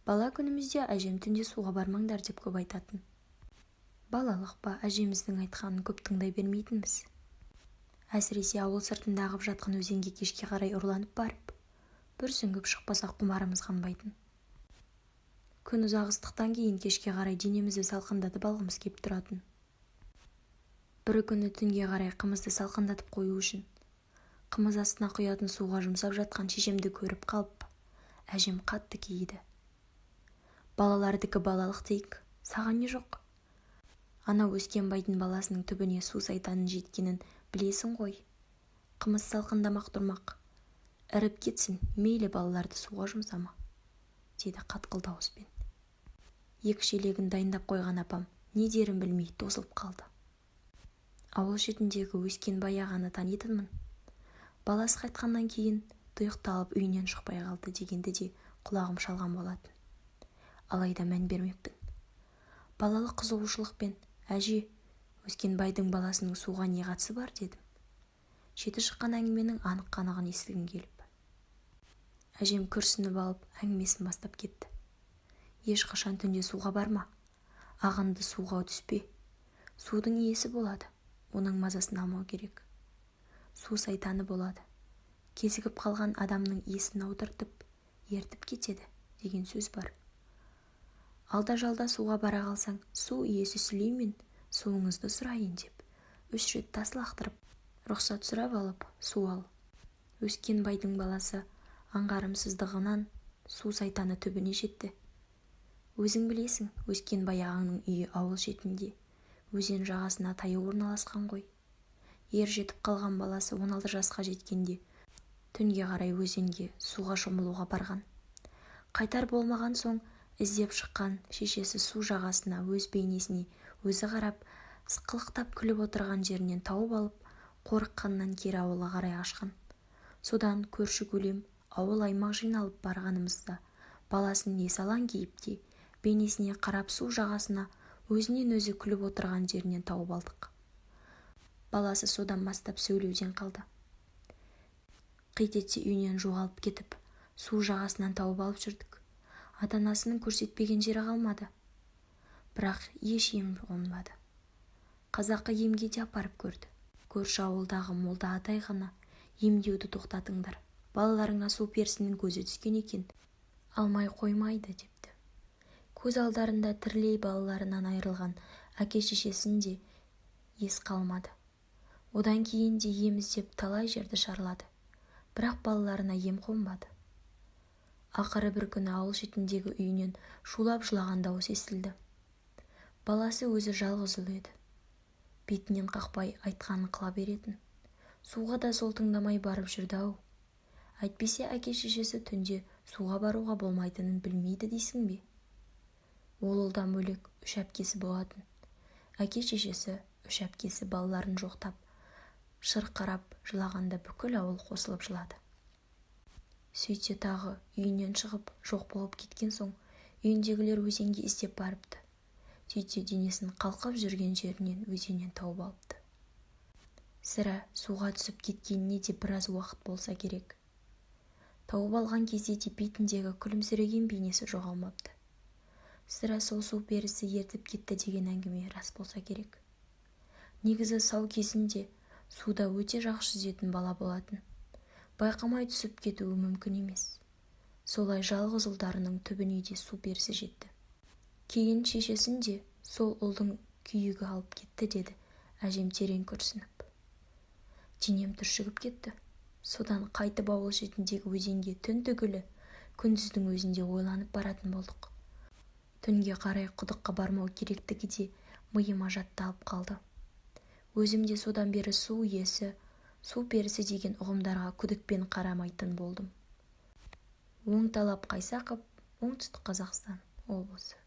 Бала күнімізде әжем түнде суға бармаңдар деп көп айтатын. Балалық па, әжеміздің айтқанын көп тыңдай бермейтінбіз. Әсіресе ауыл сыртында ағып жатқан өзенге кешке қарай ұрланып барып, бір сүңгіп шықпасақ, құмарымыз қанбайтын. Күн ұзақ ыстықтан кейін кешке қарай денемізді салқындатып алғымыз кеп тұратын. Бір күні түнге қарай қымызды салқындатып қою үшін қымыз астына құятын суға жұмсап жатқан шешемді көріп қалып, әжем қатты кейіді. «Балалардікі балалық дейік, саған не жоқ? Анау Өскенбайдың баласының түбіне су сайтанының жеткенін білесің ғой. Қымыз салқындамақ тұрмақ, іріп кетсін, мейлі, балаларды суға жұмсама», — деді қатқыл дауыспен. Екі шелегін дайындап қойған апам не дерін білмей тосылып қалды. Ауыл шетіндегі Өскенбай ағаны танитынмын. Баласы қайтқаннан кейін тұйықталып, үйінен шықпай қалды дегенді де құлағым шалған болатын. Алайда мән бермеппін. Балалық қызығушылықпен: «Әже, Өскенбайдың баласының суға не қатысы бар?» — дедім, шеті шыққан әңгіменің анық-қанығын естігім келіп. Әжем күрсініп алып, әңгімесін бастап кетті: «Ешқашан түнде суға барма, ағынды суға түспе. Судың иесі болады, оның мазасын алмау керек. Су сайтаны болады. Кезігіп қалған адамның есін аудыртып, ертіп кетеді деген сөз бар. Алда-жалда суға бара қалсаң, су иесі Сүлеймен, суыңызды сұрайын деп, үш рет тас лақтырып, рұқсат сұрап алып, су ал. Өскенбайдың баласы аңғарымсыздығынан су сайтаны түбіне жетті. Өзің білесің, Өскенбай ағаңның үйі ауыл шетінде, өзен жағасына таяу орналасқан ғой. Ер жетіп қалған баласы 16 жасқа жеткенде түнге қарай өзенге суға шомылуға барған. Қайтар болмаған соң іздеп шыққан шешесі су жағасына өз бейнесіне өзі қарап, сықылықтап күліп отырған жерінен тауып алып, қорыққаннан кері ауылға қарай қашқан. Содан көрші-көлем, ауыл-аймақ жиналып барғанымызда баласын есалаң кейіпте, бейнесіне қарап, су жағасына өзінен өзі күліп отырған жерінен тауып алдық. Баласы содан бастап сөйлеуден қалды. Қит етсе, үйінен жоғалып кетіп, су жағасынан тауып алып жүрдік. Ата-анасының көрсетпеген жері қалмады, бірақ еш ем қонбады. Қазақы емге де апарып көрді. Көрші ауылдағы молда атай ғана: «Емдеуді тоқтатыңдар, балаларыңа су перісінің көзі түскен екен, алмай қоймайды», — депті. Көз алдарында тірілей балаларынан айырылған әке-шешесін де ес қалмады. Одан кейін де ем іздеп талай жерді шарлады, бірақ балаларына ем қонбады. Ақыры бір күні ауыл шетіндегі үйінен шулап жылаған дауыс естілді. Баласы өзі жалғыз ұл еді. Бетінен қақпай, айтқанын қыла беретін. Суға да сол тыңдамай барып жүрді-ау. Әйтпесе әке-шешесі түнде суға баруға болмайтынын білмейді дейсің бе? Ол ұлдан бөлек үш әпкесі болатын. Әке-шешесі, үш әпкесі балаларын жоқтап, шырқырап жылағанда бүкіл ауыл қосылып жылады. Сөйтсе тағы үйінен шығып, жоқ болып кеткен соң үйіндегілер өзенге іздеп барыпты. Сөйтсе, денесін қалқып жүрген жерінен, өзеннен тауып алыпты. Сірә, суға түсіп кеткеніне де біраз уақыт болса керек. Тауып алған кезде де бетіндегі күлімсіреген бейнесі жоғалмапты. Сірә, сол су перісі ертіп кетті деген әңгіме рас болса керек. Негізі сау кезінде суда өте жақсы жүзетін бала болатын. Байқамай түсіп кетуі мүмкін емес. Солай жалғыз ұлдарының түбіне де су перісі жетті. Кейін шешесін де сол ұлдың күйігі алып кетті», — деді әжем терең күрсініп. Денем түршігіп кетті. Содан қайтып ауыл шетіндегі өзенге түн түгілі, күндіздің өзінде ойланып баратын болдық. Түнге қарай құдыққа бармау керектігі де миыма жатталып қалды. Өзім де содан бері су иесі, су перісі деген ұғымдарға күдікпен қарамайтын болдым. Оңталап Қайсақов, Оңтүстік Қазақстан облысы.